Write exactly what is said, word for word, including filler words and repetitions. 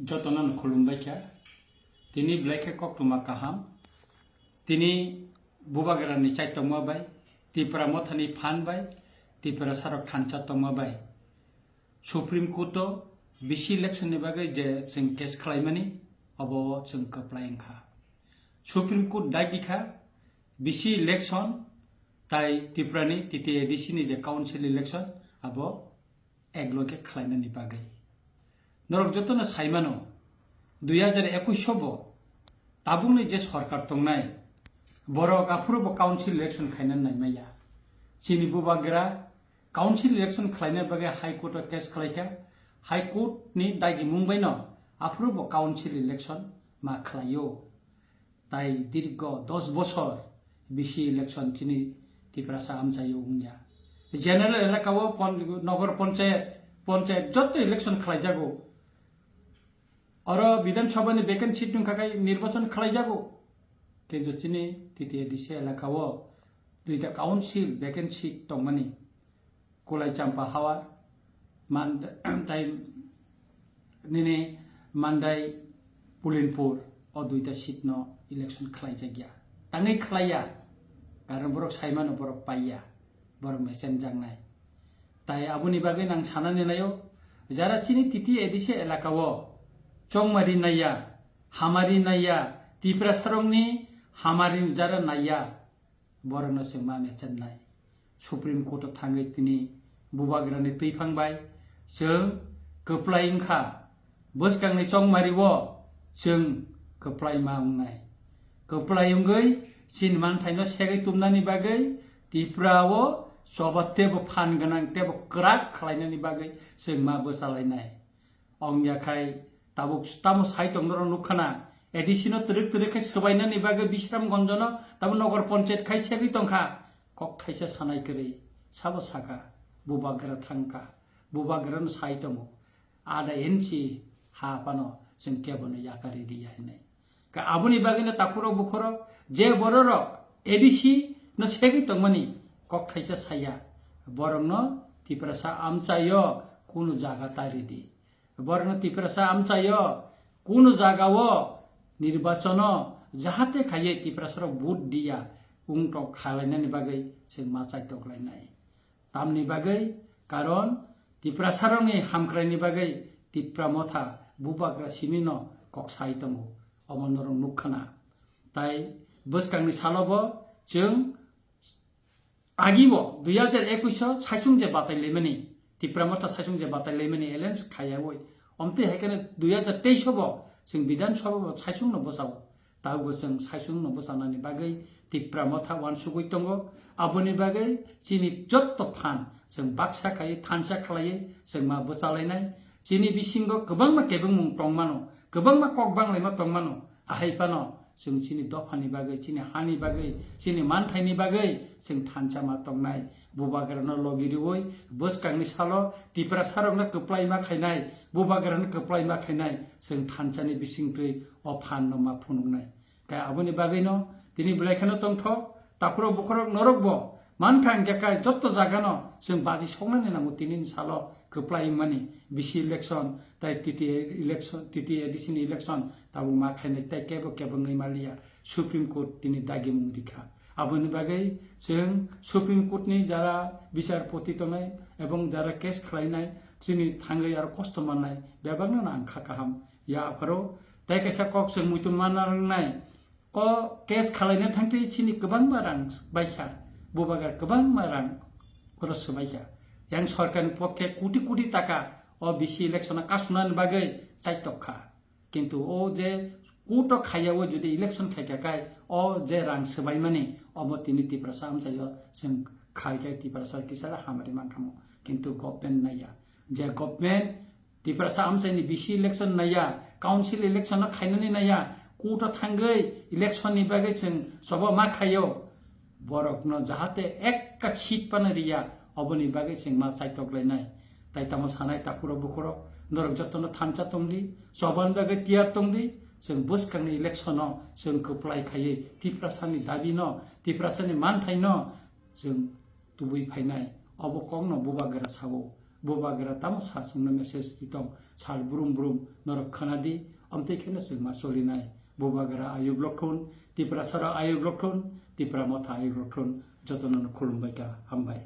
Jotono khulumbai kha. Tini belai khe koktwma kaham. Tini Bubagrani chaitokma bai, Tipra Mothani phan bai, Tiprasarok thansa tongma bai Supreme Court o B C election ni bagwi je chwng case khlaimani, obo chwng kwplai wngkha. Supreme Court dagi kha B C election tai Tiprani T T A D C ni je council election abo ek loge khlainani bagwi. Norok jotono saimano, dui hajar ekush bo tabukni je sorkar tongnai, borok aphuru bo council election khaina naimaya. Chini Bubagra council election khlaina bagwi High Court o case khlaikha. High Court ni dagimung baino aphuru bo council election ma khlaio. Tai dirgo dos bosor B C election chini Tiprasa amchaio wngya. General elaka o pon-, nogor ponchayat, ponchayat joto election khlaijago. Oro Bidhan Sabha ni vacant seat wngkha khai nirbachon khlaijago. Kintu chini T T A D C elaka o duita council vacant seat tongmani. Kulai Champa Hawar, Man-, tai nini Mandai Pulinpur o duita seat no election khlaijakya. Tangwi khlaiya, karon borok saimano borok paiya, borok mechenjaknai. Tai aboni bagwi nang sanani naio, jara chini T T A D C elaka o chongmari naiya, hamari naiya, Tiprasarokni hamari jara naiya, borokno chwng ma mechennai. Supreme Court o thangwi tini Bubagrani twiphang bai chwng kwplai wngkha. Bwskangni chongmari o chwng kwplai ma wngnai. Kwplai wngwi chini manthaino segwi tumnani bagwi Tripura o choba teibo phan gwnang teibo kwrak khlainani bagwi chwng ma bwchalainai. Ongya khai tabuk tamo sai tong norok nukha na, A D C no twrwk twrwk khe swbainani bagwi Bisramganj no tabuk nogor ponchayat khai segwi tongkha. Kok thaisa sanai kwrwi sabo saka, Bubagra thangkha, Bubagra no sai tongo, ada inchi ha phano chwng kebo no yakari riya hinwi. Ka aboni bagwi no takhurok bukhurok je bororok A D C no segwi tongmani kok thaisa saya, borokno Tiprasa amchaio kunu jaga ta ridi. Borokno Tiprasa amchaio kunu jagao nirbachono jahate khaiye Tiprasarok vote diya wngtok khalainani bagwi chwng ma chaitoklainai. Tamni bagwi, karon Tiprasarokni hamkraini bagwi Tipra Motha Bubagra simino kok sai tongo, omo norok nukha na. Tai bwskangni salobo chwng agibo dui hajar ekush o saichung je batai laimani, Tipra Motha saichung je batai laimani alliance khaiyawi, omtwi hai kheno dui hajar teis o bo chwng Bidhan Sabha bo saichung no bwchao. Tabukbo chwng saichung no bwchanani bagwi Tipra Motha uansugwi tongo. Aboni bagwi chini jotto phan chwng baksa khaiwi thansa khlaiwi chwng ma bwchalainai. Chini bisingo kwbangma kebengmung tongmano, kwbangma kok banglaima tongmano. Ahai phano chwng chini dophani bagwi, chini hani bagwi, chini manthaini bagwi chwng thansa ma tongnai. Bubagrano logi riwi bwskangni salo Tiprasarokno kwplai ma khainai, Bubagrano kwplai ma khainai, chwng thansani bisingtwi o phanno ma phunuknai. Khe aboni bagwino tini belai kheno tongthok, takhurok bukhurok norokbo mankha hwnkhe kai jotto jagano chwng baji soknani nango tinini salo kwplai wngmani B C election tai T T A election, T T A D C ni election tabuk ma khainai tai kebo kebo wngwi manliya, Supreme Court tini dagimung rikha. Aboni bagwi chwng Supreme Court ni jara bichar poti tongnai ebong jara case khlainai chini thangwi aro kosto mannai bebakno ang kha kaham ya apharo. Tai kaisa kok chwng muitu manna nangnai. O case khalaina thangtwi chini kwbangma rang baikha, Bubagra kwbangma rang oro swbaikha. Yang sorkarni pokhe koti koti taka o B C election o kasunani bagwi chaitok kha. Kintu o je court o khaiya o jodi election khaikha khai o je rang swbaimani obo tini Tiprasa amchaio chwng khaikhai Tiprasa kisala hamari mankhamu. Kintu government naiya. Je government Tiprasa amchaini B C election naiya, council election no khainani naiya, court o thangwi election ni bagwi chwng choba ma khaio. Borokno jahate ekka seat phano riya, oboni bagwi chwng ma chaitok lainai. Tai tamo sanai takhurok bukhurok, norok jotono thansa tongdi, chobani bagwi tiyar tongdi, chwng bwskangni election o chwng kwplai khaiwi Tiprasani dabi no, Tiprasani manthai no chwng tubui phainai. Obo kokno Bubagra sao. Bubagra tamo sa chwngno message ri tong. sal brum brum norok khwnadi, amtwi kheno chwng ma solinai. Bubagra ayuk lokthun, Tiprasarok ayuk lokthun, Tipra Motha ayuk lokthun, jotono khulumbai kha, hambai.